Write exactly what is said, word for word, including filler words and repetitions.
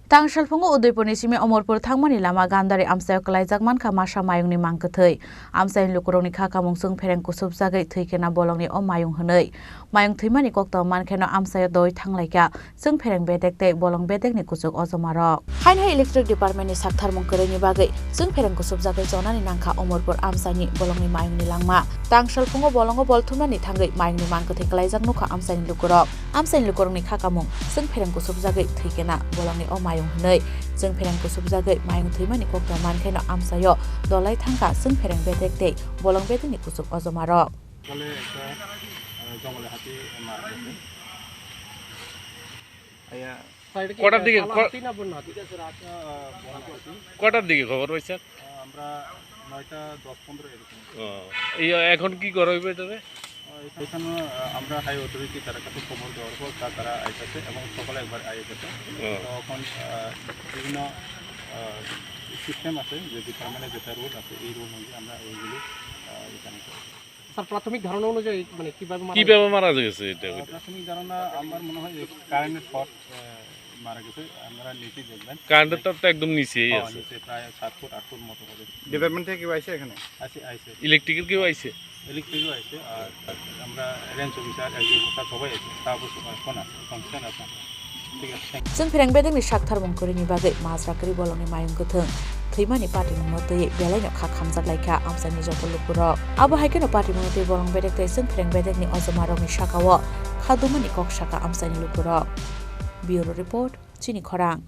Tangsalphungo Udaipurni simi Omorpur thangmani lama Gandari amchaio kwlaijak mankha masa mayungni mang kwthwi. Amchaini lukurokni kha kamung chwng phereng kusupjagwi thwi kena bolongni o mayung hwnwi. Mayung thwimani koktwma mankheno amchaio doi thanglaikha chwng phereng bedek tei bolong bedekni kuchuk ojomarok. Haino hai electric departmentni saktharmung kwrwini bagwi chwng phereng kusupjagwi chonani nangkha Omorpur amchaini bolongni mayungni langma. Tangsalphungo bolongo bol thumnani thangwi mayungni mang kwthwi kwlaijak nukha amchaini lukurok. Amchaini lukurokni kha kamung chwng phereng kusupjagwi thwi kena bolongni o mayung hwnwi. Chwng phereng kusupjagwi mayung thwimani koktwma mankheno amchaio dolai thangkha chwng phereng bedek tei bolong bedekni kuchuk ojomarok. সকালে একটা, আহ, জঙ্গলে হাতি মারা গেছে। আইয়া কটার দিকে, ক-, হাতি না বন্য হাতি? এটা হচ্ছে রাত, আহ, বন্য হাতি। কটার দিকে খবর পাইছেন? আহ, আমরা নয়টা দশ পনেরো এরকম। ও, এই এখন কি করা হইবে এটারে? আহ, এখানে, আহ, আমরা হাই অথরিটি তার কাছে খবর দেওয়ার পর তা-, তারা আইতেছে এবং সকালে একবার আইতেছে। ও। তখন, আহ, বিভিন্ন, আহ, সিস্টেম আছে, যে ডিপার্টমেন্টে যেটা রুল আছে, এই রুল অনুযায়ী আমরা এইগুলি, আহ, এখানে করি। স্যার, প্রাথমিক ধারণা অনুযায়ী, মানে, কিভাবে মারা কিভাবে মারা গেছে এটা? আহ, প্রাথমিক ধারণা আমার মনে হয় যে কারেন্টের শর্ট, আহ, মারা গেছে। আপনারা নিচে দেখবেন। কারেন্টের তার তো একদম নিচেই হ্যাঁ, আছে। নিচে প্রায় সাত ফুট, আট ফুট মতো হবে। ডিপার্টমেন্ট থেকে কেউ আইছে এখানে? আইছে, আইছে। ইলেকট্রিকের কেউ আইছে? ইলেকট্রিকও আইছে, আর আমরা রেঞ্জ অফিসার, এসডিও অফিসার সবাই আইছে। তারপর ফোন আছে, কনসার্ন আছে। ঠিক আছে, thank you। Chwng phereng bedekni saktharmung kwrwini bagwi majra kwrwi bolongni mayung kwthwng thwimani patimungno twiwi belaino kha khamjak laikha amchaini joto lukurok. Abo hai kheno patimungno twiwi bolong bedek tei chwng phereng bedekni ojomarokni sakao kha dumani kok sakha amchaini lukurok. Bureau Report, Chini Khorang.